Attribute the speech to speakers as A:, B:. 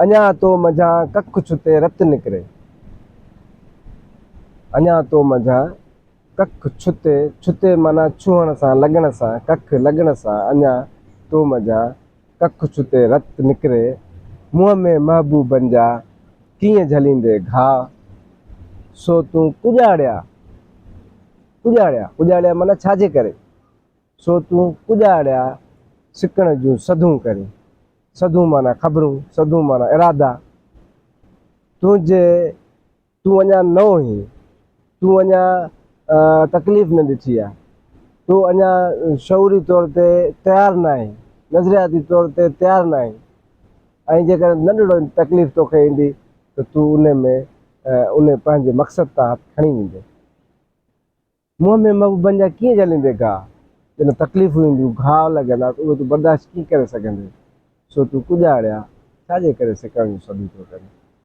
A: اڃا تو منجهان ڪک ڇتي رت نڪري. اڃا تو منجهان ڪک ڇتي، ڇتي معنيٰ ڇهڻ سان، لڳڻ سان، ڪک لڳڻ سان اڃا تو منجهان ڪک ڇتي رت نڪري. منهن ۾ محبوبن جا ڪيئن جهليندي گهاء، سو تون ڪڄاڙيا، ڪڄاڙيا، ڪڄاڙيا معنيٰ ڇا جي ڪري؟ سو تون ڪڄاڙيا سڪڻ جون سڌون ڪرين. سڌون معنيٰ خبرون، سڌون معنيٰ ارادا. تنهنجي، تون اڃا نئون هين، تون اڃا تڪليف نه ڏٺي آهي، تون اڃا شعوري طور تي تيار نه آهين، نظرياتي طور تي تيار نه آهين ۽ جيڪڏهن ننڍڙو تڪليف توکي ايندي ته تون ان ۾ ان پنهنجي مقصد تان هٿ کڻي ويندين. منهن ۾ محبوبن جا ڪيئن جهليندي گهاء؟ جڏهن تڪليفون اينديون، گهاء لڳندا ته اهي تون برداشت ڪيئن ڪري سگهندين؟ سو تون ڪڄاڙيا، ڇا جي ڪري سڪڻ جون سڌون ٿو ڪرين؟